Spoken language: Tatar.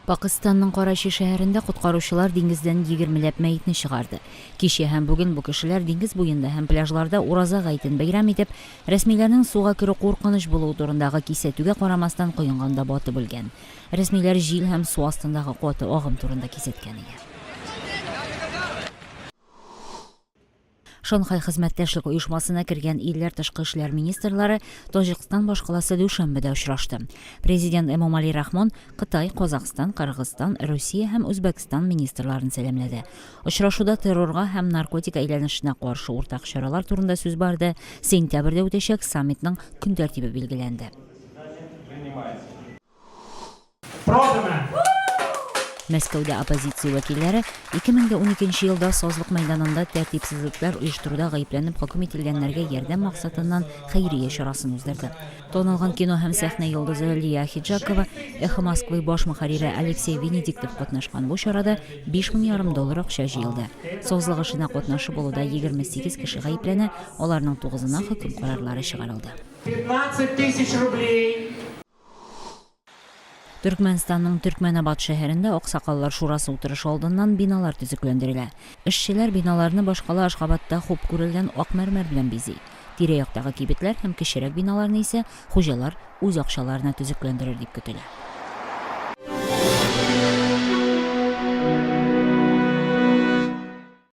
Пакыстанның Карачи шәһәрендә коткаручылар диңгездән егермеләп мәетне чыгарды. Кичә һәм бүген бу кешеләр диңгез буенда һәм пляжларда Ураза гаетен бәйрәм итеп, рәсмиләрнең суга керү куркыныч булуы турындагы кисәтүгә карамастан коенганда батып үлгән. Рәсмиләр җил һәм су астындагы каты агым турында кисәткән иде. Шанхай хезмәттәшлек оешмасына кергән илләр тышкы эшләр министрлары Таҗикстан башкаласы Дүшәнбедә очрашты. Президент Эмомали Рахмон Кытай, Казахстан, Кыргызстан, Русия һәм Үзбәкстан министрларын сәламләде. Очрашуда террорга һәм наркотик әйләнешенә каршы уртак чаралар турында сүз барды, сентябрьдә үтәчәк саммитның көн тәртибе билгеләнде. Мәскәүдә оппозиция вәкилләре 2012 елда Сазлык мәйданында тәртипсезлекләр оештыруда гаепләнеп хөкем ителгәннәргә ярдәм максатыннан хәйрия чарасын уздырды. Танылган кино һәм сәхнә йолдызы Лия Ахеджакова, Эхо Москвы баш мөхәррире Алексей Венедиктов катнашкан бу чарада 5 мең ярым доллар акча җыелды. Сазлык эшенә катнашы булуда 28 кеше гаепләнә, аларның тугызына хөкем карарлары чыгарылды. 15 тысяч рублей. Төркмәнстанның Төркмәнабад шәһәрендә Аксакаллар шурасы утырышы алдыннан биналар төзекләндерелә. Эшчеләр биналарны башкала Ашхабадта хуп күрелгән ак мәрмәр белән бизи. Тирә-яктагы кибетләр һәм кечерәк биналарны исә хуҗалар үз акчаларына төзекләндерер дип көтелә.